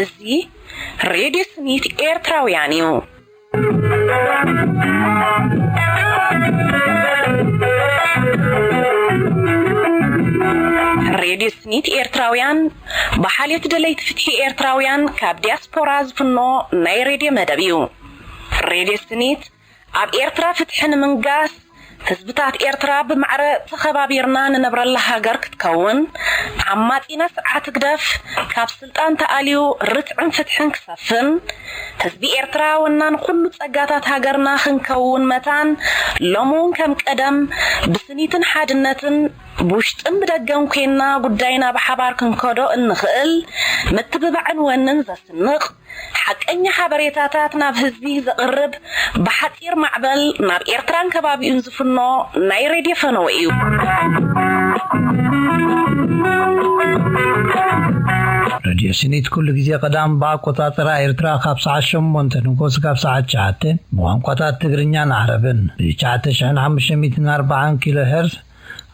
እዚ ሬድዮ ስኒት ኤርትራውያን እዩ። ሬድዮ ስኒት ኤርትራውያን ብሓልዮት ደለይቲ ፍትሒ ኤርትራውያን ካብ ዲያስፖራ ዝፍኖ ናይ ሬድዮ መደብ እዩ። ሬድዮ ስኒት ኣብ ኤርትራ ፍትሒ ንምንጋስ፣ ህዝብታት ኤርትራ ብማዕረ ተኸባቢርና ንነብረላ ሃገር ክትከውን፣ ዓማጺና ስርዓት ህግደፍ ካብ ስልጣን ተኣልዩ ርትዕን ፍትሕን ክሰፍን፣ ህዝቢ ኤርትራ ወናን ኩሉ ጸጋታት ሃገርና ክንከውን መታን፣ ሎሚ እውን ከም ቀደም ብስኒትን ሓድነትን ብውሽጥን ብደገን ኮይንና ጉዳይና ብሓባር ክንከዶ እንኽእል ምትብባዕን ወንን ዘስንቕ፣ ሓቀኛ ሓበሬታታት ናብ ህዝቢ ዘቕርብ፣ ብሓጺር ማዕበል ናብ ኤርትራን ከባቢኡን ዝፍኖ ናይ ሬድዮ ፈነወ እዩ። ሬድዮ ስኒት ኩሉ ግዜ ቀዳም ብኣቆጻጽራ ኤርትራ ካብ ሰዓት ሸሞንተ ንጎስ ካብ ሰዓት ትሽዓተ ብቋንቋታት ትግርኛን ዓረብን ብ ትሽዓተ ሽሕን ሓሙሽተ ሚእትን ኣርባዓን ኪሎ ሄርዝ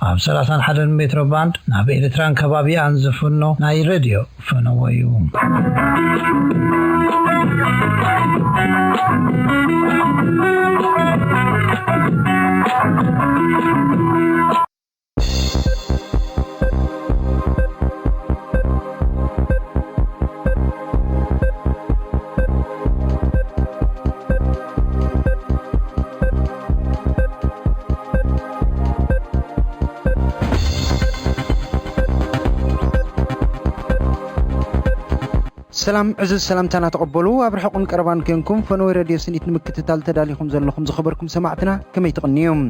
ኣብ ሰላሳን ሓደን ሜትሮ ባንድ ናብ ኤርትራን ከባቢኣን ዝፍኖ ናይ ሬድዮ ፈነወ እዩ። ሰላም ዕዙዝ ሰላምታና ተቐበሉ። ኣብ ርሑቕን ቀረባን ኮንኩም ፈነወ ሬድዮ ስኒት ንምክትታል ተዳሊኹም ዘለኹም ዝኸበርኩም ሰማዕትና ከመይ ትቕንዮም?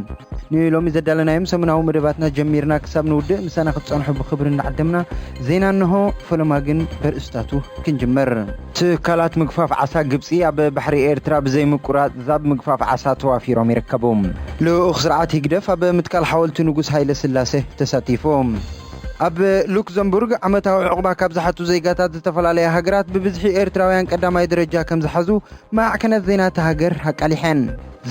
ንሎሚ ዘዳለናዮም ሰሙናዊ መደባትና ጀሚርና ክሳብ ንውድእ ምሳና ክትጸንሑ ብኽብሪ እናዓደምና፣ ዜና እንሆ፣ ፈለማ ግን በርእስታቱ ክንጅምር። ትካላት ምግፋፍ ዓሳ ግብጺ ኣብ ባሕሪ ኤርትራ ብዘይ ምቁራጽ ዛብ ምግፋፍ ዓሳ ተዋፊሮም ይርከቡ። ልኡኽ ስርዓት ህግደፍ ኣብ ምትካል ሓወልቲ ንጉስ ሃይለ ስላሴ ተሳቲፉ። ኣብ ሉክዘምቡርግ ዓመታዊ ዕቑባ ካብ ዝሓቱ ዜጋታት ዝተፈላለያ ሃገራት ብብዝሒ ኤርትራውያን ቀዳማይ ደረጃ ከም ዝሓዙ ማዕከናት ዜና እታ ሃገር ኣቃሊሐን።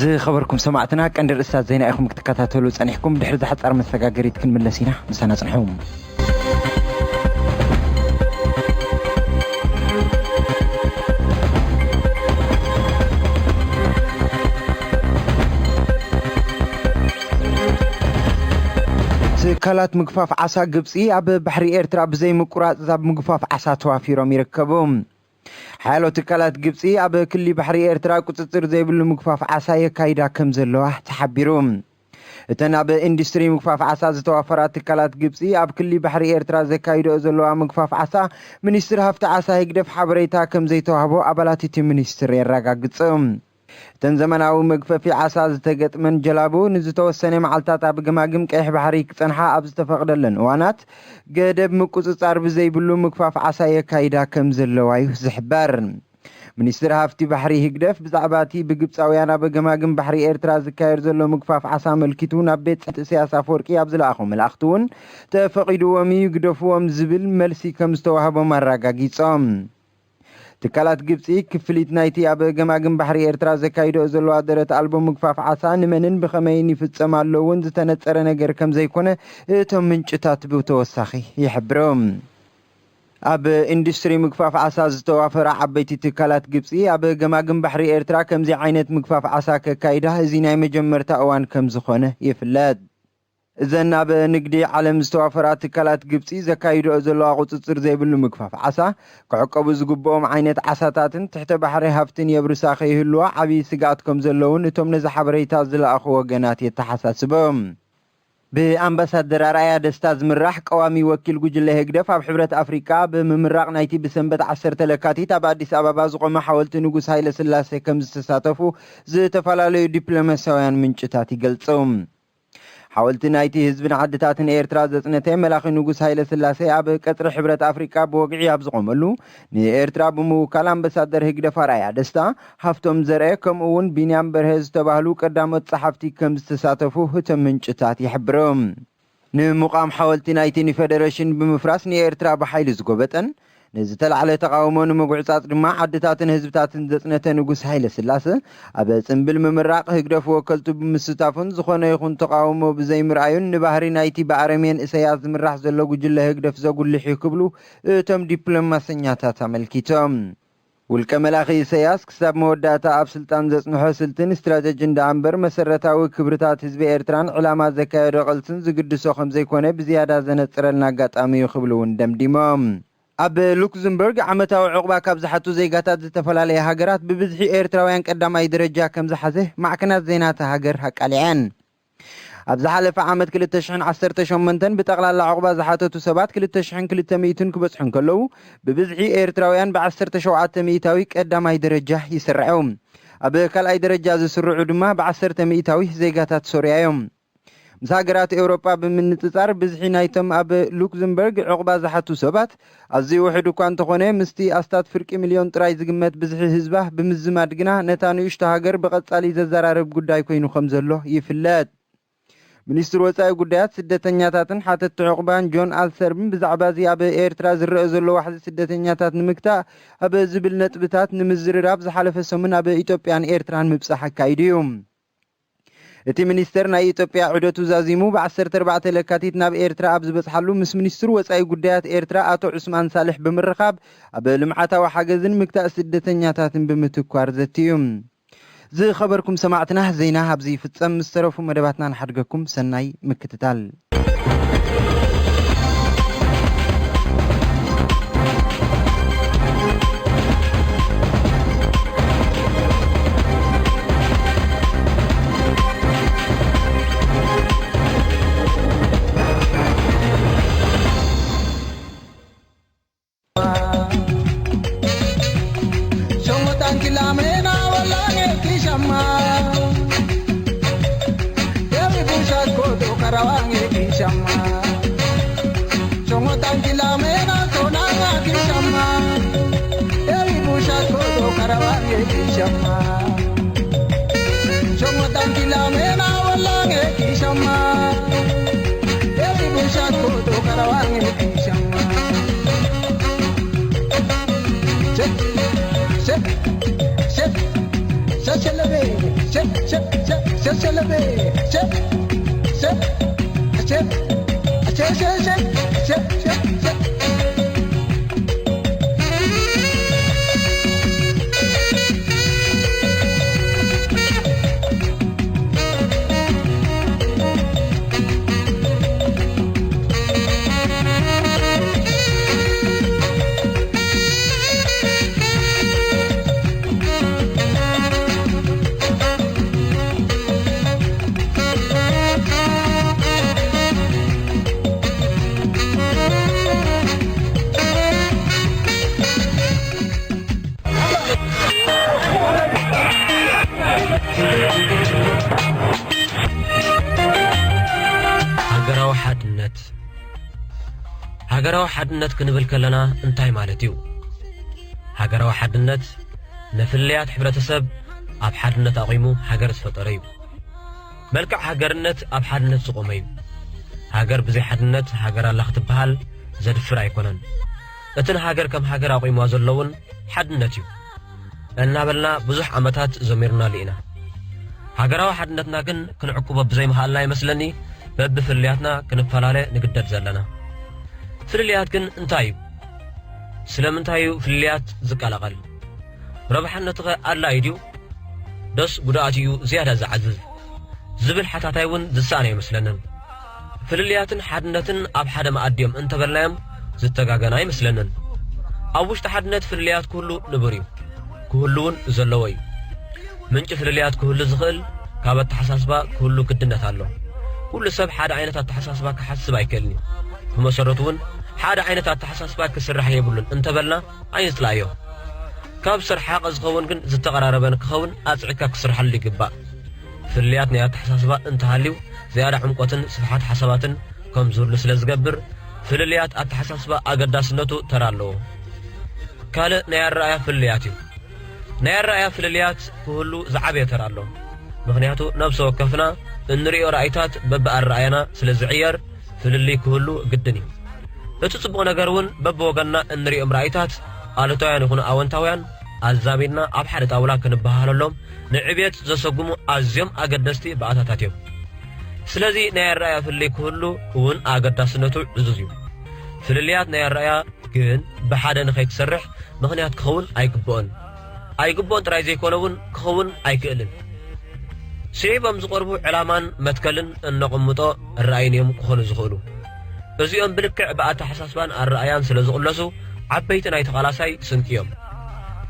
ዝኸበርኩም ሰማዕትና፣ ቀንዲ ርእስታት ዜና ኢኹም ክትከታተሉ ጸኒሕኩም። ድሕሪ ዝሓጻር መሰጋገሪት ክንምለስ ኢና። ምሳና ጽንሑ። ትካላት ምግፋፍ ዓሳ ግብጺ ኣብ ባሕሪ ኤርትራ ብዘይ ምቁራጽ ዛብ ምግፋፍ ዓሳ ተዋፊሮም ይርከቡ። ሓያሎ ትካላት ግብጺ ኣብ ክሊ ባሕሪ ኤርትራ ቁጽጽር ዘይብሉ ምግፋፍ ዓሳ የካይዳ ከም ዘለዋ ተሓቢሩ። እተን ኣብ ኢንዱስትሪ ምግፋፍ ዓሳ ዝተዋፈራ ትካላት ግብጺ ኣብ ክሊ ባሕሪ ኤርትራ ዘካይደኦ ዘለዋ ምግፋፍ ዓሳ፣ ሚኒስትሪ ሃፍቲ ዓሳ ህግደፍ ሓበሬታ ከም ዘይተዋህቦ ኣባላት እቲ ሚኒስትሪ የረጋግጹ። እተን ዘመናዊ መግፈፊ ዓሳ ዝተገጥመን ጀላቡ ንዝተወሰነ መዓልታት ኣብ ገማግም ቀይሕ ባሕሪ ክጸንሓ ኣብ ዝተፈቕደለን እዋናት፣ ገደብ ምቁጽጻር ብዘይብሉ ምግፋፍ ዓሳ የካይዳ ከም ዘለዋ እዩ ዝሕበር። ሚኒስትሪ ሃፍቲ ባሕሪ ህግደፍ ብዛዕባ እቲ ብግብጻውያን ኣብ ገማግም ባሕሪ ኤርትራ ዝካየድ ዘሎ ምግፋፍ ዓሳ ኣመልኪቱ ናብ ቤት ጽሕፈት ኢሳያስ ኣፈወርቂ ኣብ ዝለኣኾ መልእኽቲ እውን፣ ተፈቒድዎም እዩ፣ ግደፍዎም ዝብል መልሲ ከም ዝተዋህቦም ኣረጋጊጾም። ትካላት ግብጺ፣ ክፍሊት ናይቲ ኣብ ገማግም ባሕሪ ኤርትራ ዘካይዶ ዘለዋ ደረት ኣልቦ ምግፋፍ ዓሳ ንመንን ብኸመይን ይፍጸም ኣሎ እውን ዝተነጸረ ነገር ከም ዘይኮነ እቶም ምንጭታት ብተወሳኺ ይሕብሩ። ኣብ ኢንዱስትሪ ምግፋፍ ዓሳ ዝተዋፈራ ዓበይቲ ትካላት ግብጺ፣ ኣብ ገማግም ባሕሪ ኤርትራ ከምዚ ዓይነት ምግፋፍ ዓሳ ከካይዳ እዚ ናይ መጀመርታ እዋን ከም ዝኾነ ይፍለጥ። እዘን ኣብ ንግዲ ዓለም ዝተዋፈራ ትካላት ግብጺ ዘካይድኦ ዘለዋ ቁጽጽር ዘይብሉ ምግፋፍ ዓሳ፣ ክዕቀቡ ዝግብኦም ዓይነት ዓሳታትን ትሕተ ባሕሪ ሃፍትን የብርሳ ከይህልዋ ዓብዪ ስግኣት ከም ዘለውን እቶም ነዚ ሓበሬታ ዝለኣኹ ወገናት የተሓሳስቡ። ብኣምባሳደር ኣርኣያ ደስታ ዝምራሕ ቀዋሚ ወኪል ጉጅለ ህግደፍ ኣብ ሕብረት ኣፍሪቃ፣ ብምምራቕ ናይቲ ብሰንበት ዓሰርተ ለካቲት ኣብ ኣዲስ ኣበባ ዝቖመ ሓወልቲ ንጉስ ሃይለ ስላሴ ከም ዝተሳተፉ ዝተፈላለዩ ዲፕሎማስያውያን ምንጭታት ይገልጹ። ሓወልቲ ናይቲ ህዝብን ዓድታትን ኤርትራ ዘጽነተ መላኺ ንጉስ ሃይለ ስላሴ ኣብ ቀጽሪ ሕብረት ኣፍሪቃ ብወግዒ ኣብ ዝቖመሉ፣ ንኤርትራ ብምውካል ኣምባሳደር ህግደፍ ኣርኣያ ደስታ፣ ሃፍቶም ዘርአ፣ ከምኡ እውን ቢንያም በርሀ ዝተባህሉ ቀዳሞት ጸሓፍቲ ከም ዝተሳተፉ እቶም ምንጭታት ይሕብሩ። ንምቋም ሓወልቲ ናይቲ ንፌደሬሽን ብምፍራስ ንኤርትራ ብሓይሊ ዝጎበጠን፣ ንዝተላዕለ ተቓውሞ ንምጉዕጻጽ ድማ ዓድታትን ህዝብታትን ዘጽነተ ንጉስ ሃይለ ስላሰ፣ ኣብ ጽምብል ምምራቕ ህግደፍ ወከልቱ ብምስታፉን ዝኾነ ይኹን ተቓውሞ ብዘይምርኣዩን ንባህሪ ናይቲ ብኣረሜን እሰያስ ዝምራሕ ዘሎ ጉጅለ ህግደፍ ዘጉልሕ እዩ ክብሉ እቶም ዲፕሎማሰኛታት ኣመልኪቶም። ውልቀ መላኺ ኢሳያስ ክሳብ መወዳእታ ኣብ ስልጣን ዘጽንሖ ስልትን ስትራተጂን ደኣ እምበር መሰረታዊ ክብርታት ህዝቢ ኤርትራን ዕላማ ዘካየዶ ቃልስን ዝግድሶ ከም ዘይኮነ ብዝያዳ ዘነጽረልና ኣጋጣሚ እዩ ክብሉ እውን ደምዲሞም። ኣብ ሉክዝምበርግ ዓመታዊ ዕቑባ ካብ ዝሓቱ ዜጋታት ዝተፈላለያ ሃገራት ብብዝሒ ኤርትራውያን ቀዳማይ ደረጃ ከም ዝሓዘ ማዕከናት ዜና እታ ሃገር ኣቃሊዐን። ኣብ ዝሓለፈ ዓመት ክልተ ሽሕን ዓሰርተ ሸሞንተን ብጠቕላላ ዕቑባ ዝሓተቱ ሰባት ክልተ ሽሕን ክልተ ሚእትን ክበጽሑ እንከለዉ፣ ብብዝሒ ኤርትራውያን ብ ዓሰርተ ሸውዓተ ሚእታዊ ቀዳማይ ደረጃ ይስርዑ። ኣብ ካልኣይ ደረጃ ዝስርዑ ድማ ብ ዓሰርተ ሚእታዊ ዜጋታት ሶርያ እዮም። ምስ ሃገራት ኤውሮጳ ብምንጽጻር፣ ብዝሒ ናይቶም ኣብ ሉክዝምበርግ ዕቑባ ዝሓቱ ሰባት ኣዝዩ ውሑድ እኳ እንተኾነ፣ ምስቲ ኣስታት ፍርቂ ሚልዮን ጥራይ ዝግመት ብዝሒ ህዝባ ብምዝማድ ግና፣ ነታ ንእሽቶ ሃገር ብቐጻሊ ዘዘራርብ ጉዳይ ኮይኑ ከም ዘሎ ይፍለጥ። ሚኒስትር ወጻኢ ጉዳያት ስደተኛታትን ሓተትቲ ዕቑባን ጆን ኣልሰርብን ብዛዕባ እዚ ኣብ ኤርትራ ዝረአ ዘሎ ዋሕዚ ስደተኛታት ንምግታእ ኣብ ዝብል ነጥብታት ንምዝርራብ ዝሓለፈ ሰሙን ኣብ ኢትዮጵያን ኤርትራን ምብጻሕ ኣካይዱ እዩ። እቲ ሚኒስተር ናይ ኢትዮጵያ ዑደቱ ዛዚሙ ብ ዓሰርተ ኣርባዕተ ለካቲት ናብ ኤርትራ ኣብ ዝበጽሓሉ ምስ ሚኒስትር ወጻኢ ጉዳያት ኤርትራ ኣቶ ዑስማን ሳልሕ ብምርኻብ ኣብ ልምዓታዊ ሓገዝን ምግታእ ስደተኛታትን ብምትኳር ዘትዩ። ዝኸበርኩም ሰማዕትና፣ ዜና ኣብዚ ይፍጸም። ምስ ተረፉ መደባትና ንሓድገኩም። ሰናይ ምክትታል። ሃገራዊ ሓድነት። ሃገራዊ ሓድነት ክንብል ከለና እንታይ ማለት እዩ? ሃገራዊ ሓድነት ንፍልልያት ሕብረተሰብ ኣብ ሓድነት ኣቑሙ ሃገር ዝፈጠረ እዩ። መልክዕ ሃገርነት ኣብ ሓድነት ዝቖመ እዩ። ሃገር ብዘይ ሓድነት ሃገር ኣላ ክትበሃል ዘድፍር ኣይኮነን። እቲ ንሃገር ከም ሃገር ኣቑምዋ ዘሎ እውን ሓድነት እዩ። እናበልና ብዙሕ ዓመታት ዘሚርናሉ ኢና። ሃገራዊ ሓድነትና ግን ክንዕቅቦ ብዘይምኽኣልና ይመስለኒ በብፍልልያትና ክንፈላለ ንግደድ ዘለና። ፍልልያት ግን እንታይ እዩ? ስለምንታይ እዩ ፍልልያት ዝቀላቐል? ረብሓነቱኸ ኣድላዪ ድዩ? ዶስ ጉድኣቱ እዩ ዝያዳ ዝዓዝዝ? ዝብል ሓታታይ እውን ዝሰኣን ኣይመስለንን። ፍልልያትን ሓድነትን ኣብ ሓደ መኣዲ እዮም እንተበልናዮም ዝተጋገና ኣይመስለንን። ኣብ ውሽጢ ሓድነት ፍልልያት ክህሉ ንቡር እዩ፣ ክህሉ እውን ዘለዎ እዩ። ምንጪ ፍልልያት ክህሉ ዝኽእል ካብ ኣተሓሳስባ ክህሉ ግድነት ኣሎ። ኩሉ ሰብ ሓደ ዓይነት ኣተሓሳስባ ክሓስብ ኣይክእልን እዩ። ብመሰረቱ እውን ሓደ ዓይነት ኣተሓሳስባ ክስራሕ የብሉን እንተበልና ኣይንጽላእዮ። ካብ ስራሕ ሓቐ ዝኸውን ግን ዝተቐራረበ ንክኸውን ኣጽዒካ ክስርሓሉ ይግባእ። ፍልልያት ናይ ኣተሓሳስባ እንተሃልዩ ዝያዳ ዕምቆትን ስፍሓት ሓሳባትን ከም ዝህሉ ስለ ዝገብር ፍልልያት ኣተሓሳስባ ኣገዳስነቱ ተራ ኣለዎ። ካልእ ናይ ኣረኣያ ፍልልያት እዩ። ናይ ኣረኣያ ፍልልያት ክህሉ ዝዓበየ ተራ ኣሎ። ምኽንያቱ ነብሰ ወከፍና እንርእዮ ራእይታት በብኣረኣያና ስለ ዝዕየር ፍልልይ ክህሉ ግድን እዩ። እቲ ጽቡቕ ነገር እውን በብወገንና እንርእዮም ራእይታት ኣሉታውያን ይኹኑ ኣወንታውያን ኣዛሚድና ኣብ ሓደ ጣውላ ክንበሃሃለሎም ንዕብየት ዘሰጉሙ ኣዝዮም ኣገደስቲ ባእታታት እዮም። ስለዚ ናይ ኣረኣእያ ፍልልይ ክህሉ እውን ኣገዳስነቱ ዕዙዝ እዩ። ፍልልያት ናይ ኣረኣእያ ግን ብሓደ ንኸይትሰርሕ ምኽንያት ክኸውን ኣይግብኦን። ኣይግብኦን ጥራይ ዘይኮነ እውን ክኸውን ኣይክእልን። ስዒቦም ዝቐርቡ ዕላማን መትከልን እነቕምጦ ራእይን እዮም ክኾኑ ዝኽእሉ። እዚኦም ብልክዕ ብኣተሓሳስባን ኣረኣያን ስለ ዝቕለሱ ዓበይቲ ናይ ተቓላሳይ ስንቂ እዮም።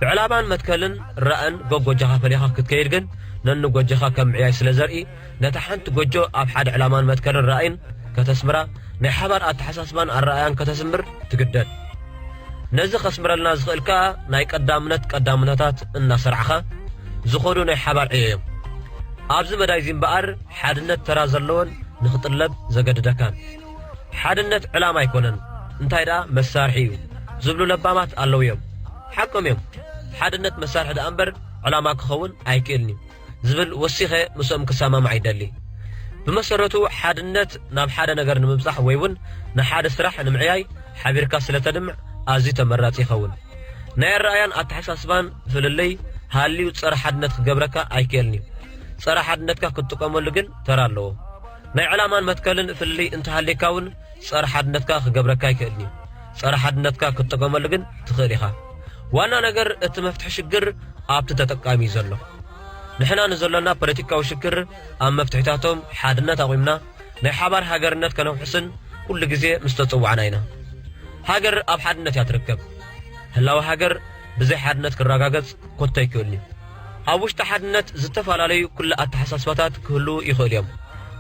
ብዕላማን መትከልን ራእን ጎጎጃኻ ፈሊኻ ክትከይድ ግን ነንጎጃኻ ከም ምዕያይ ስለ ዘርኢ ነታ ሓንቲ ጎጆ ኣብ ሓደ ዕላማን መትከልን ራእይን ከተስምራ ናይ ሓባር ኣተሓሳስባን ኣረኣያን ከተስምር ትግደድ። ነዚ ከስምረልና ዝኽእል ከኣ ናይ ቀዳምነት ቀዳምነታት እናሰርዓኻ ዝኸዱ ናይ ሓባር ዕዮ እዮም። ኣብዚ መዳይ እዚ እምበኣር ሓድነት ተራ ዘለዎን ንኽጥለብ ዘገድደካን። ሓድነት ዕላማ ኣይኮነን እንታይ ደኣ መሳርሒ እዩ ዝብሉ ለባማት ኣለዉ እዮም። ሓቆም እዮም። ሓድነት መሳርሒ ደኣ እምበር ዕላማ ክኸውን ኣይክእልን እዩ ዝብል ወሲኸ ምስኦም ክሰማማዕ ይደሊ። ብመሰረቱ ሓድነት ናብ ሓደ ነገር ንምብጻሕ ወይ እውን ንሓደ ስራሕ ንምዕያይ ሓቢርካ ስለ ተድምዕ ኣዝዩ ተመራጺ ይኸውን። ናይ ኣረኣያን ኣተሓሳስባን ፍልልይ ሃልዩ ጸረ ሓድነት ክገብረካ ኣይክእልን እዩ። ጸረ ሓድነትካ ክትጥቀመሉ ግን ተራ ኣለዎ። ናይ ዕላማን መትከልን ፍልልይ እንተሃልየካ እውን ጸረ ሓድነትካ ክገብረካ ኣይክእልን እዩ። ጸረ ሓድነትካ ክትጥቀመሉ ግን ትኽእል ኢኻ። ዋና ነገር እቲ መፍትሒ ሽግር ኣብቲ ተጠቃሚ እዩ ዘሎ። ንሕና ንዘሎና ፖለቲካዊ ሽግር ኣብ መፍትሒታቶም ሓድነት ኣቑምና ናይ ሓባር ሃገርነት ከነውሕስን ኩሉ ግዜ ምስ ተጸዋዕና ኢና። ሃገር ኣብ ሓድነት እያ ትርከብ። ህላወ ሃገር ብዘይ ሓድነት ክረጋገጽ ኮቶ ኣይክእልን እዩ። ኣብ ውሽጢ ሓድነት ዝተፈላለዩ ኩለ ኣተሓሳስባታት ክህልዉ ይኽእሉ እዮም።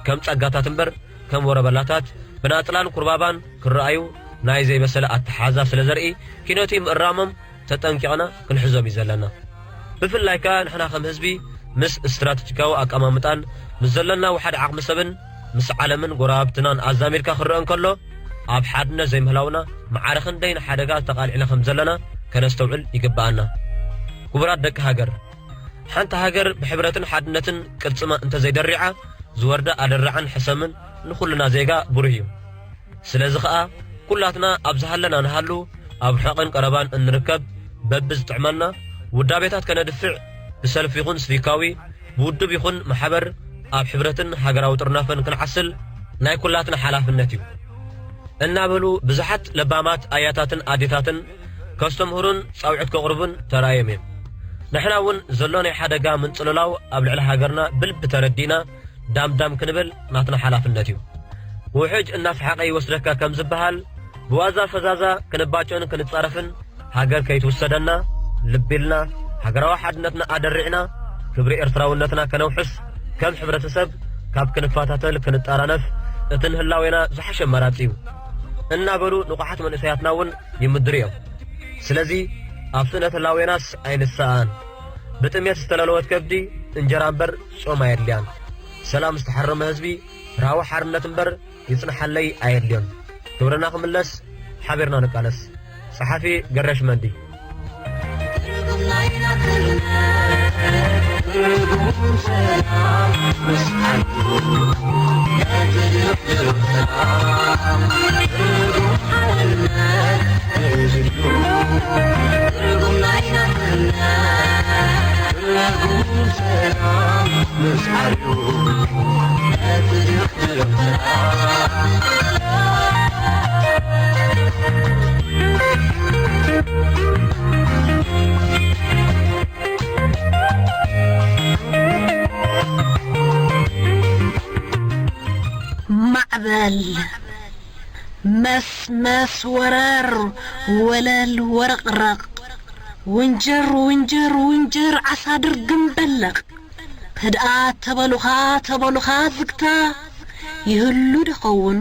ከም ጸጋታት እምበር ከም ወረበላታት ብናጽላን ኩርባባን ክረኣዩ ናይ ዘይበሰለ ኣተሓዛ ስለ ዘርኢ ኪነቲ ምእራሞም ተጠንቂቕና ክንሕዞም እዩ ዘለና። ብፍላይ ከኣ ንሕና ከም ህዝቢ ምስ ስትራተጂካዊ ኣቀማምጣን ምስ ዘለና ውሓድ ዓቕሚ ሰብን ምስ ዓለምን ጎረባብትናን ኣዛሚድካ ክረአ እንከሎ ኣብ ሓድነት ዘይምህላውና ማዕረ ክንደይ ንሓደጋ ተቓሊዕና ከም ዘለና ከነስተውዕል ይግብኣና። ክቡራት ደቂ ሃገር፣ ሓንቲ ሃገር ብሕብረትን ሓድነትን ቅልጽማ እንተዘይደሪዓ ዝወርዳ ኣደራዕን ሕሰምን ንኹልና ዜጋ ብሩህ እዩ። ስለዚ ኸኣ ኩላትና ኣብ ዝሃለና ንሃሉ ኣብ ርሑቕን ቀረባን እንርከብ በብዝጥዕመና ውዳቤታት ከነድፍዕ ብሰልፊ ይኹን ስቪካዊ ብውድብ ይኹን ማሕበር ኣብ ሕብረትን ሃገራዊ ጥርናፈን ክንዓስል ናይ ኩላትና ሓላፍነት እዩ እናበሉ ብዙሓት ለባማት ኣያታትን ኣዴታትን ከስተምህሩን ጻውዒት ከቕርቡን ተራእዮም እዮም። ንሕና እውን ዘሎ ናይ ሓደጋ ምንጽልላው ኣብ ልዕሊ ሃገርና ብልቢ ተረዲእና ዳምዳም ክንብል ናትና ሓላፍነት እዩ። ውሕጅ እናሰሓቐ ይወስደካ ከም ዝበሃል ብዋዛ ፈዛዛ ክንባጨን ክንጻረፍን ሃገር ከይትውሰደና ልቢ ኢልና ሃገራዊ ሓድነትና ኣደሪዕና ክብሪ ኤርትራውነትና ከነውሕስ ከም ሕብረተሰብ ካብ ክንፈታተል ክንጠራነፍ እቲ ንህላዌና ዝሓሸ ኣማራጺ እዩ እናበሉ ንቑሓት መንእሰያትና እውን ይምድሩ እዮም። ስለዚ ኣብ ስእነት ህላዌናስ ኣይንሰኣን። ብጥሜት ዝተለለወት ከብዲ እንጀራ እምበር ጾም ኣየድልያን። ሰላም ዝተሓረመ ህዝቢ ራህዋ ሓርነት እምበር ይጽንሓለይ ኣየድልዮን። ክብርና ክምለስ ሓቢርና ንቃለስ። ጸሓፊ ገረሽ መንዲ። ማዕበል መስመስ ወረር ወለል ወረቕረቕ ውንጀር ውንጀር ውንጀር ዓሳድር ግምበለቕ ህድኣ ተበሉኻ ተበሉኻ ዝግታ ይህሉ ደኸውን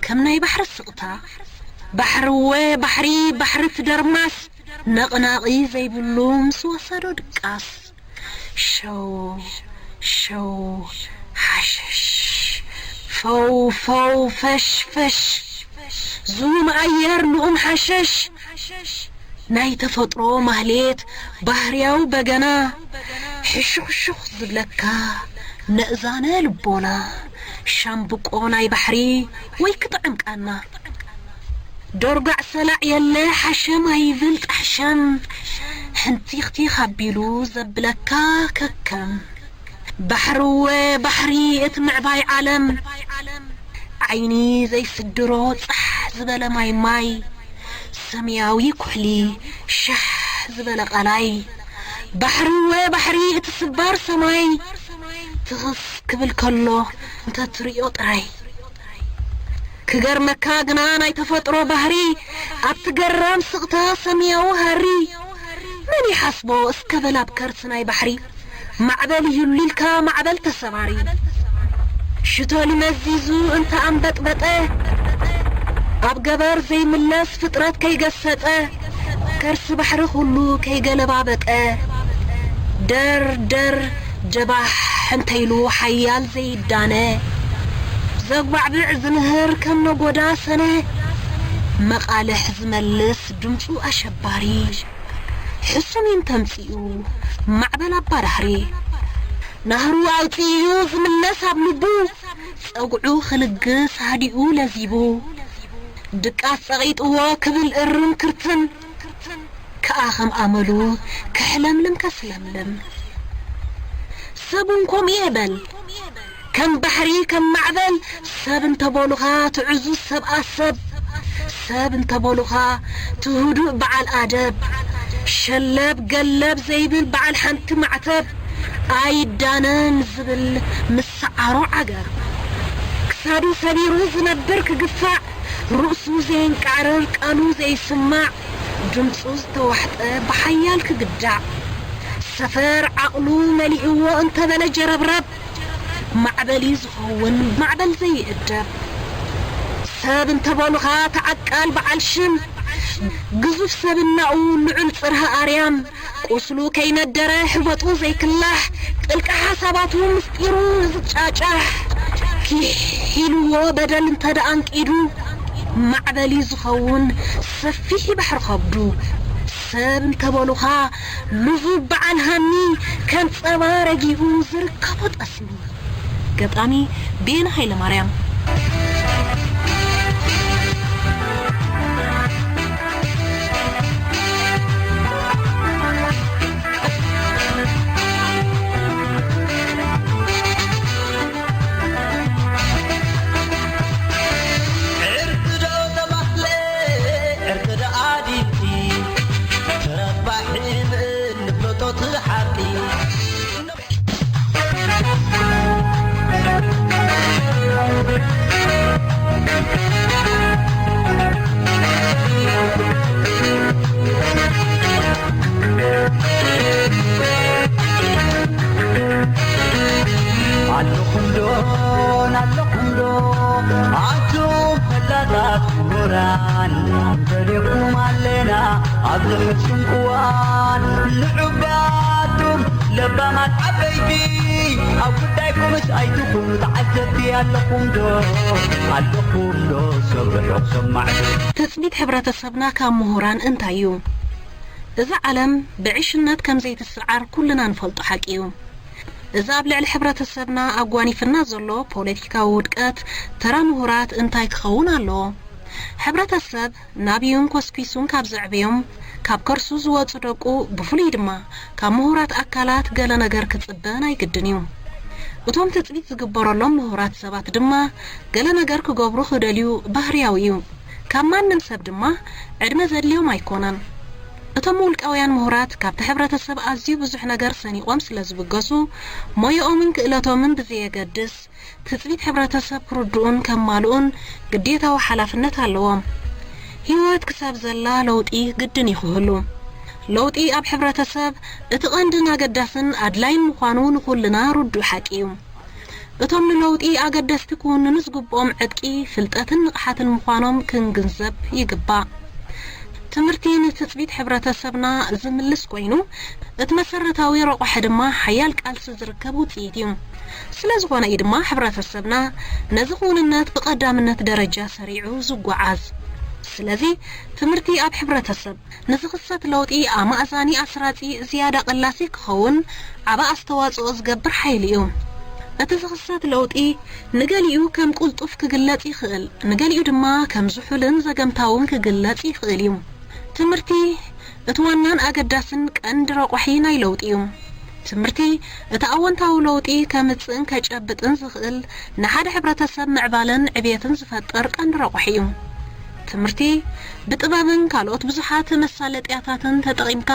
ከም ናይ ባሕሪ ስቕታ ባሕሪ እወ ባሕሪ ባሕሪ ትደርማስ ነቕናቒ ዘይብሉ ምስ ወሰዶ ድቃስ ሸው ሸው ሓሸሽ ፈው ፈው ፈሽ ፈሽ ዙም ኣየር ንኡም ሓሸሽ ናይ ተፈጥሮ ማህሌት ባህርያዊ በገና ሕሹኽሹኽ ዝብለካ ነእዛነ ልቦና ሻምብቆ ናይ ባሕሪ ወይ ክጥዕም ቃና ዶርጓዕ ሰላዕ የለ ሓሸም ኣይብል ጣሕሸም፣ ሕንቲኽቲኽ ኣቢሉ ዘብለካ ከከም። ባሕርወ ባሕሪ እቲ ምዕባይ ዓለም፣ ዓይኒ ዘይስድሮ ጻሕ ዝበለ ማይ ማይ፣ ሰማያዊ ኩሕሊ ሻሕ ዝበለ ቃላይ። ባሕርወ ባሕሪ እቲ ስባር ሰማይ፣ ትኽስ ክብል ከሎ እንተ ትርእዮ ጥራይ። ክገርመካ ግና ናይ ተፈጥሮ ባህሪ፣ ኣብቲ ገራም ስቕታ ሰማያዊ ሃሪ፣ መን ይሓስቦ እስከ በል ኣብ ከርሲ ናይ ባሕሪ፣ ማዕበል ይህሉ ኢልካ ማዕበል ተሰባሪ። ሽቶሉ መዚዙ እንተ ኣንበጥበጠ፣ ኣብ ገበር ዘይምለስ ፍጥረት ከይገሰጠ፣ ከርሲ ባሕሪ ኩሉ ከይገለባበጠ፣ ደር ደር ደባሕ እንተ ኢሉ ሓያል ዘይዳነ፣ ዘጉባዕብዕ ዝምህር ከም ነጎዳ ሰነ፣ መቓልሕ ዝመልስ ድምጹ ኣሸባሪ። ሕሱም እዩ እንተምጺኡ ማዕበል ኣባዳህሪ፣ ናህሩ ኣውጺኡ ዝምለስ ኣብ ልቡ፣ ጸጉዑ ክልግስ ሃዲኡ ለዚቡ። ድቃስ ጸቒጥዎ ክብል እርም ክርትን፣ ከኣ ከም ኣመሉ ከሕለምልም ከስለምልም። ሰብ እውን ከምኡ እየ በል። ከም ባሕሪ ከም ማዕበል ሰብ እንተበሉኻ ትዕዙዝ ሰብኣ ሰብ፣ ሰብ እንተበሉኻ ትህዱእ በዓል ኣደብ፣ ሸለብ ገለብ ዘይብል በዓል ሓንቲ ማዕተብ፣ ኣይዳነን ዝብል ምስ ሰዓሮ ዓገብ። ክሳዱ ሰቢሩ ዝነብር ክግፋዕ፣ ርእሱ ዘየንቃዕርር ቃሉ ዘይስማዕ፣ ድምጹ ዝተዋሕጠ ብሓያል ክግዳዕ፣ ሰፈር ዓቕሉ መሊእዎ እንተበለ ጀረብረብ፣ ማዕበል እዩ ዝኸውን ማዕበል ዘይእደብ። ሰብ እንተበሉኻ ተዓቃል በዓል ሽም፣ ግዙፍ ሰብናኡ ልዑል ጽርሃ ኣርያም፣ ቁስሉ ከይነደረ ሕበጡ ዘይክላሕ፣ ጥልቂ ሓሳባቱ ምስጢሩ ዝጫጫሕ፣ ኪሕ ኢልዎ በደል እንተ ደኣ ኣንቂዱ፣ ማዕበል እዩ ዝኸውን ሰፊሕ ባሕሪ ከብዱ። ሰብ እንተበሉኻ ልዙብ በዓል ሃኒ፣ ከም ጸባ ረጊኡ ዝርከቦ ጠስሚ። ገጣሚ ቤና ሃይለማርያም። ዕርቂ ዶ ተባህለ፣ ዕርቂ ዶ ኣዲንቲ፣ ተረባሒ ምእን ንፍለጦ እቲ ሓቂ። ኣለኹም ዶ፣ ኣለኹም ዶ፣ ኣንቱም ፈላጣት ምሁራን፣ ንደልየኩም ኣለና ኣብዚ ሕሱም እዋን። ንዑባቱም ለባማት ዓበይቲ፣ ኣብ ጉዳይኩምስ ኣይትኹኑ ተዓዘብቲ። ኣለኹም ዶ፣ ኣለኹም ዶ፣ ሰብ ርሑቕ ሰማዕቲ። ትጽቢት ሕብረተሰብና ካብ ምሁራን እንታይ እዩ? እዛ ዓለም ብዕሽነት ከም ዘይትስዓር ኩልና ንፈልጦ ሓቂ እዩ። እዚ ኣብ ልዕሊ ሕብረተሰብና ኣጓኒፍና ዘሎ ፖለቲካዊ ውድቀት፣ ተራ ምሁራት እንታይ ክኸውን ኣለዎ? ሕብረተሰብ ናብዩን ኮስኲሱን ካብ ዘዕበዮም፣ ካብ ከርሱ ዝወጹ ደቁ፣ ብፍሉይ ድማ ካብ ምሁራት ኣካላት ገለ ነገር ክጽበ ናይ ግድን እዩ። እቶም ትጽቢት ዝግበረሎም ምሁራት ሰባት ድማ ገለ ነገር ክገብሩ ክደልዩ ባህርያዊ እዩ። ካብ ማንም ሰብ ድማ ዕድመ ዘድልዮም ኣይኮነን። እቶም ውልቃውያን ምሁራት ካብቲ ሕብረተሰብ ኣዝዩ ብዙሕ ነገር ሰኒቖም ስለ ዝብገሱ፣ ሞያኦምን ክእለቶምን ብዘየገድስ፣ ትጽቢት ሕብረተሰብ ክርድኡን ከማልኡን ግዴታዊ ሓላፍነት ኣለዎም። ህይወት ክሳብ ዘላ ለውጢ ግድን እዩ ክህሉ። ለውጢ ኣብ ሕብረተሰብ እቲ ቀንድን ኣገዳስን ኣድላይን ምዃኑ ንኹልና ርዱእ ሓቂ እዩ። እቶም ንለውጢ ኣገደስቲ ክውንኑ ዝግብኦም ዕጥቂ፣ ፍልጠትን ንቕሓትን ምዃኖም ክንግንዘብ ይግባእ። ትምህርቲ ንትጽቢት ሕብረተሰብና ዝምልስ ኮይኑ፣ እቲ መሰረታዊ ረቋሒ ድማ ሓያል ቃልሲ ዝርከብ ውጽኢት እዩ። ስለ ዝኾነ እዩ ድማ ሕብረተሰብና ነዚ ክውንነት ብቐዳምነት ደረጃ ሰሪዑ ዝጓዓዝ። ስለዚ ትምህርቲ ኣብ ሕብረተሰብ ንዝኽሰት ለውጢ ኣማእዛኒ ኣስራጺ ዝያዳ ቀላሲ ክኸውን ዓቢ ኣስተዋጽኦ ዝገብር ሓይሊ እዩ። እቲ ዝኽሰት ለውጢ ንገሊኡ ከም ቅልጡፍ ክግለጽ ይኽእል፣ ንገሊኡ ድማ ከም ዝሑልን ዘገምታውን ክግለጽ ይኽእል እዩ። ትምህርቲ እቲ ዋናን ኣገዳስን ቀንዲ ረቋሒ ናይ ለውጢ እዩ። ትምህርቲ እቲ ኣወንታዊ ለውጢ ከምጽእን ከጨብጥን ዝኽእል ንሓደ ሕብረተሰብ ምዕባለን ዕብየትን ዝፈጥር ቀንዲ ረቋሒ እዩ። ትምህርቲ ብጥበብን ካልኦት ብዙሓት መሳለጥያታትን ተጠቒምካ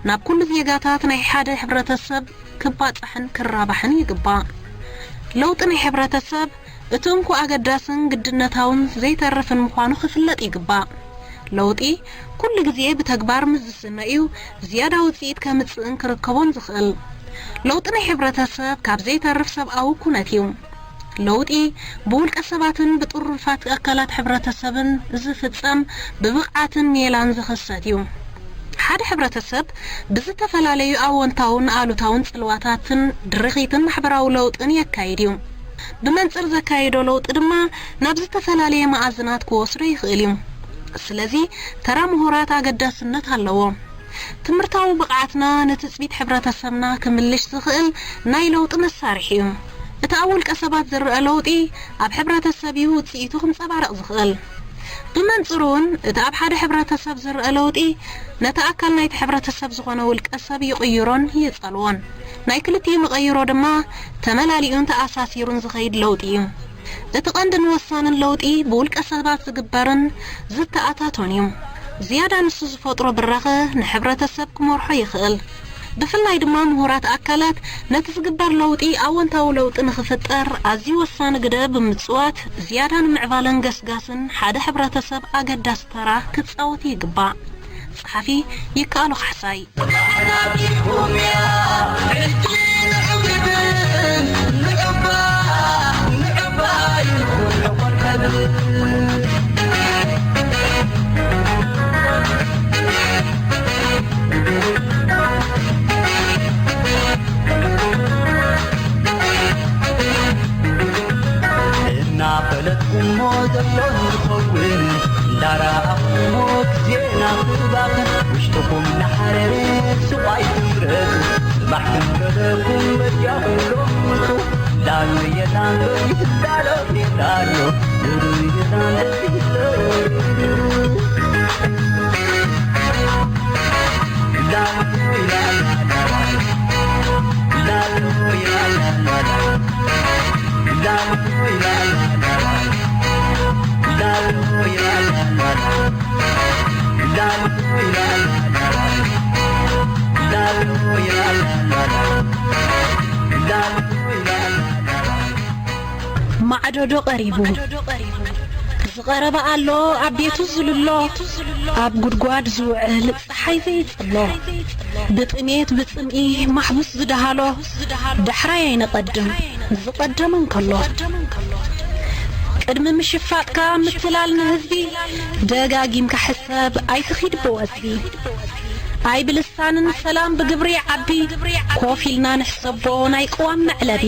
ናብ ኩሉ ዜጋታት ናይ ሓደ ሕብረተሰብ ክባጻሕን ክራባሕን ይግባእ። ለውጢ ናይ ሕብረተሰብ እቲ እንኮ ኣገዳስን ግድነታውን ዘይተርፍን ምዃኑ ክፍለጥ ይግባእ። ለውጢ ኩሉ ግዜ ብተግባር ምስ ዝስነ እዩ ዝያዳ ውጽኢት ከምጽእን ክርከቦን ዝኽእል። ለውጢ ናይ ሕብረተሰብ ካብ ዘይተርፍ ሰብኣዊ ኩነት እዩ። ለውጢ ብውልቀ ሰባትን ብጥሩፋት ኣካላት ሕብረተሰብን ዝፍጸም ብብቕዓትን ሜላን ዝኽሰት እዩ። ሓደ ሕብረተሰብ ብዝተፈላለዩ ኣወንታውን ኣሉታውን ጽልዋታትን ድርኺትን ማሕበራዊ ለውጥን የካይድ እዩ። ብመንጽር ዘካየዶ ለውጢ ድማ ናብ ዝተፈላለየ መኣዝናት ክወስዶ ይኽእል እዩ። ስለዚ ተራ ምሁራት ኣገዳስነት ኣለዎ። ትምህርታዊ ብቕዓትና ንትጽቢት ሕብረተሰብና ክምልሽ ዝኽእል ናይ ለውጢ መሳርሒ እዩ። እቲ ኣብ ውልቀ ሰባት ዝረኣ ለውጢ ኣብ ሕብረተሰብ እዩ ውጽኢቱ ክንጸባረቕ ዝኽእል። ብመንጽሩ እውን እቲ ኣብ ሓደ ሕብረተሰብ ዝረኣ ለውጢ ነቲ ኣካል ናይቲ ሕብረተሰብ ዝኾነ ውልቀ ሰብ ይቕይሮን ይጸልዎን። ናይ ክልቲኡ መቐይሮ ድማ ተመላሊኡን ተኣሳሲሩን ዝኸይድ ለውጢ እዩ። እቲ ቀንድን ወሳንን ለውጢ ብውልቀ ሰባት ዝግበርን ዝተኣታቶን እዩ። ዝያዳ ንሱ ዝፈጥሮ ብራኸ ንሕብረተሰብ ክመርሖ ይኽእል። ብፍላይ ድማ ምሁራት ኣካላት ነቲ ዝግበር ለውጢ ኣወንታዊ ለውጢ ንኽፍጠር ኣዝዩ ወሳኒ ግደ ብምጽዋት ዝያዳ ንምዕባለን ገስጋስን ሓደ ሕብረተሰብ ኣገዳሲ ተራ ክጻወት ይግባእ። ጸሓፊ ይከኣሎ ካሕሳይ። እናፈለጥኩሞ ዘሎ ንኸውን እንዳረኣኹሞ ግዜና ክባኽን ውሽጥኹም ናሓረረ ስቓይ ትምረጹ ጽባሕ ክንረደኩም በጃኹም ሎምጹ ላሉ የላሎ ይህዳሎ ይህዳሎ ሉሉ የላሎ ይህዳሎ ማዕዶዶ ቀሪቡ ዝቐረበ ኣሎ ኣብ ቤቱ ዝልሎ ኣብ ጉድጓድ ዝውዕል ጸሓይ ዘይጽሎ ብጥሜት ብጽምኢ ማሕቡስ ዝደሃሎ ዳሕራይ ኣይንቐድም ዝቐደመ እንከሎ ቅድሚ ምሽፋጥካ ምትላል ንህዝቢ ደጋጊምካ ሕሰብ ኣይትኺድ ብወዝቢ ኣይ ብልሳንን ሰላም ብግብሪ ይዓቢ ኮፍ ኢልና ንሕሰቦ ናይ ቅዋም መዕለቢ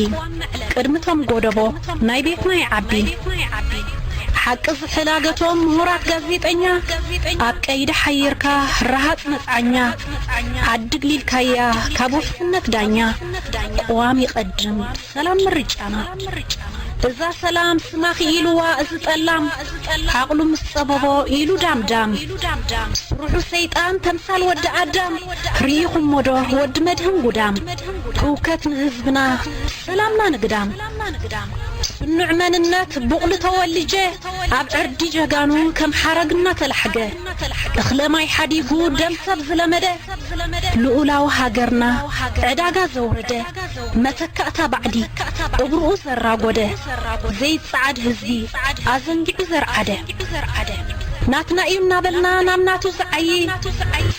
ቅድሚ ቶም ጎደቦ ናይ ቤትና ይዓቢ ሓቂ ዝሕላገቶም ምሁራት ጋዜጠኛ ኣብ ቀይዲ ሓይርካ ረሃጽ መጽዓኛ ዓዲ ግሊልካያ ካብ ውሕስነት ዳኛ ቅዋም ይቐድም ሰላም ምርጫና እዛ ሰላም ስማ ክኢልዋ እዚ ጠላም ዓቕሉ ምስ ጸበቦ ኢሉ ዳምዳም ስርሑ ሰይጣን ተምሳል ወዲ ኣዳም ርኢኹሞ ዶ ወዲ መድህን ጉዳም ህውከት ንህዝብና ሰላምና ንግዳም ስኑዕ መንነት ቡቕሊ ተወልጀ ኣብ ዕርዲ ጀጋኑ ከም ሓረግ እናተላሕገ እኽለ ማይ ሓዲጉ ደም ሰብ ዝለመደ ልኡላዊ ሃገርና ዕዳጋ ዘውረደ መተካእታ ባዕዲ እግርኡ ዘራጎደ ዘይጸዓድ ህዝቢ ኣዘንጊዑ ዘርዓደ ናትና እዩ እናበልና ናብ ናቱ ዝዓዪ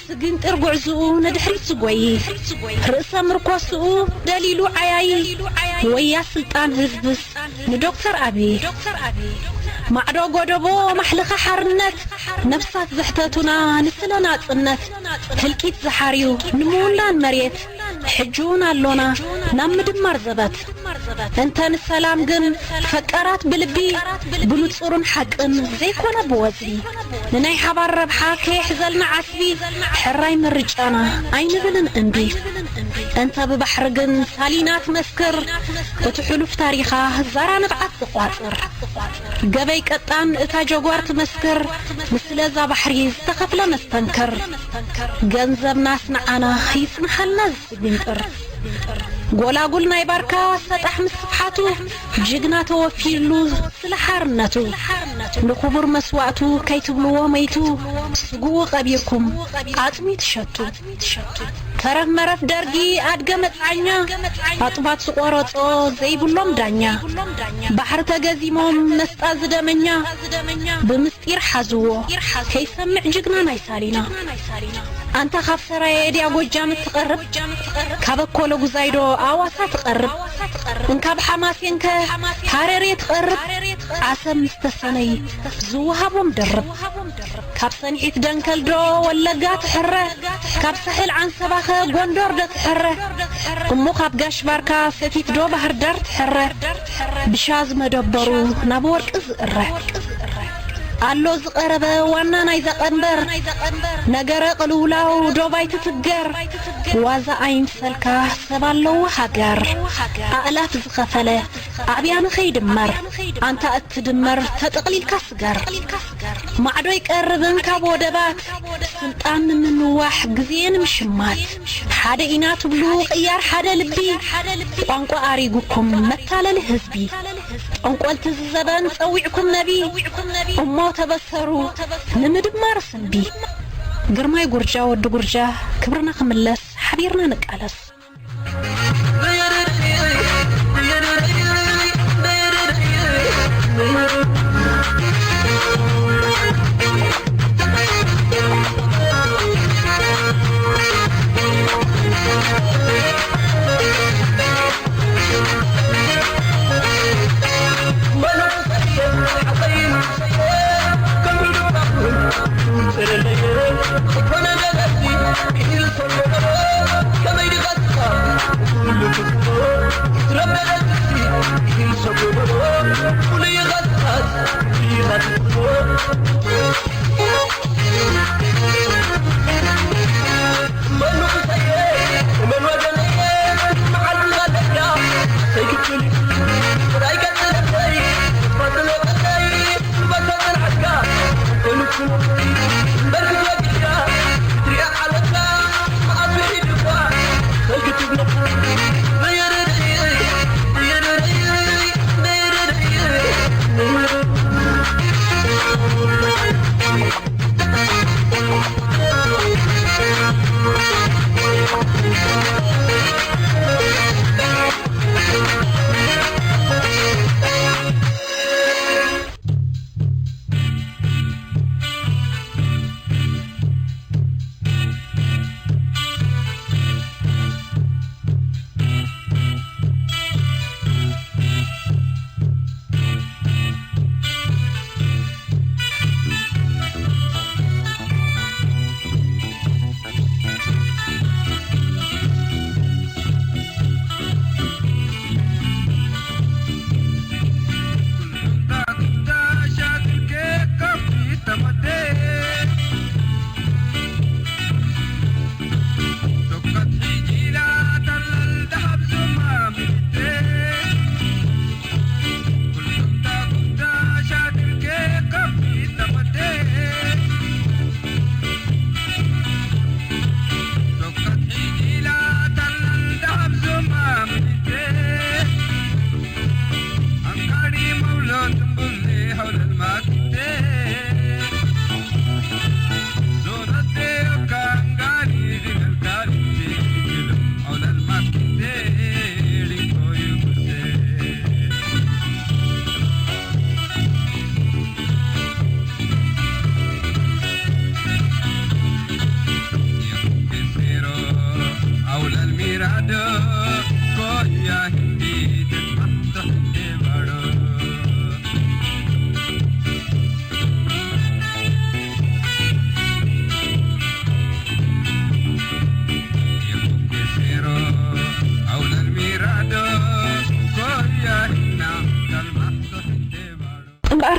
ስግንጢር ጉዕዝኡ ንድሕሪት ዝጎዪ ርእሰ ምርኮስኡ ደሊሉ ዓያዪ ወያ ስልጣን ህዝብስ ንዶክተር ኣብዪ ማዕዶ ጎደቦ ማሕለኻ ሓርነት ነብሳት ዘሕተቱና ንስለ ናጽነት ህልቂት ዝሓርዩ ንምውናን መሬት ሕጂ እውን ኣሎና ናብ ምድማር ዘበት። እንተ ንሰላም ግን ፈቀራት ብልቢ፣ ብንጹርን ሓቅን ዘይኮነ ብወዝቢ። ንናይ ሓባር ረብሓ ከየሕዘልና ዓስቢ፣ ሕራይ ምርጫና ኣይንብልን እምቢ። እንተ ብባሕሪ ግን ሳሊና ትመስክር፣ እቲ ሕሉፍ ታሪኻ ዛራ ንብዓት ትቋጽር። ገበይ ቀጣን እታ ጀጓር ትመስክር፣ ንስለዛ ባሕሪ ዝተኸፍለ መስተንክር። ገንዘብናስ ንዓና ይጽንሓልና ዝስግንጥር። ጎላጉል ናይ ባርካ ሰጣሕ ምስ ስፍሓቱ፣ ጅግና ተወፊሉ ስለ ሓርነቱ። ንኽቡር መስዋእቱ ከይትብልዎ መይቱ፣ ስግኡ ቀቢርኩም ዓጽሚ ትሸቱ። ተረፍ መረፍ ደርጊ ኣድገ መጽዓኛ፣ ኣጥባት ዝቖረጾ ዘይብሎም ዳኛ። ባሕሪ ተገዚሞም መስጣ ዝደመኛ፣ ብምስጢር ሓዝዎ ከይሰምዕ ጅግና ናይ ሳሊና። ኣንታ ካብ ሰራየ ድያ ጎጃም እትቐርብ፣ ካብ ኣኮለ ጉዛይዶ ኣዋሳ ትቐርብ፣ እንካብ ሓማሴንከ ሃረሬ ትቐርብ። ዓሰብ ምስ ተሰነይ ዝወሃቦም ድርብ። ካብ ሰንሒት ደንከል ዶ ወለጋ ትሕረ፣ ካብ ሳሕል ዓንሰባኸ ጎንደር ዶ ትሕረ። እሞ ካብ ጋሽ ባርካ ሰቲት ዶ ባህር ዳር ትሕረ። ብሻ ዝመደበሩ ናብ ወርቂ ዝእረ። ኣሎ ዝቐረበ ዋና ናይዛ ቀንበር፣ ነገረ ቅልውላው ዶብ ኣይትትገር። ዋዛ ኣይምሰልካ ሰብ ኣለዎ ሃገር። ኣእላፍ ዝኸፈለ ኣብያ ንኸይድመር፣ ኣንታ እትድመር ተጠቕሊልካ ስገር። ማዕዶ ይቀርብን ካብ ወደባት፣ ስልጣን ንምንዋሕ ግዜ ንምሽማት። ሓደ ኢና ትብሉ ቅያር ሓደ ልቢ፣ ቋንቋ ኣሪጉኩም መታለሊ ህዝቢ። ጠንቆልቲ ዝዘበን ጸዊዕኩም ነቢ፣ እሞ ተበሰሩ ንምድማር ስንቢ። ግርማይ ጉርጃ ወዲ ጉርጃ፣ ክብርና ክምለስ ሓቢርና ንቃለስ።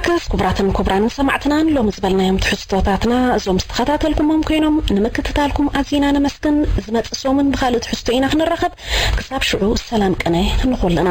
ክስ ክቡራትን ክቡራንን ሰማዕትና፣ ሎሚ ዝበልናዮም ትሕዝቶታትና እዞም ዝተኸታተልኩሞም ኮይኖም፣ ንምክትታልኩም ኣዚና ነመስግን። ዝመጽእ ሰሙን ብኻልእ ትሕዝቶ ኢና ክንራኸብ። ክሳብ ሽዑ ሰላም ቅነ ንኹልና።